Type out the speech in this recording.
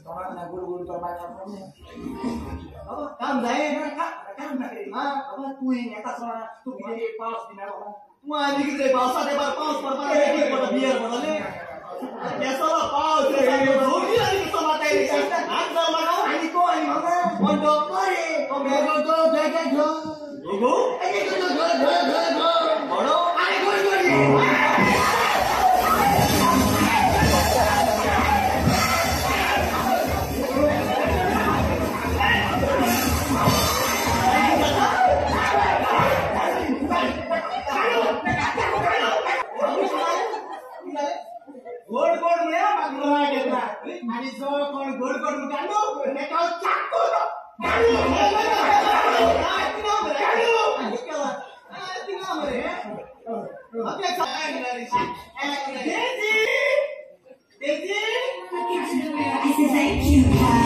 तोंडाक ना गोड गोड तो बाय बाबा काम जाय काम ना रे. बाबा तू येता सोडा तू कितें पावस दिना बाबा तूं आनी कितें पावसा तेंपार पावस पडपा पडटा बियर पडटले केसलो पावस रे जोगी आनी कसो माताय रे हात जाल म्हाका आनी को आनी म्हाका कोण तो रे गो गो गो गो गो गो गो गो गो गो बडो आनी गोड गोड गोड गोड म्हळ्यार म्हाका राग येता आनी जो कोण गोड गोड म्हणटा न्हू तेका हांव चाकू I say thank you, Cat.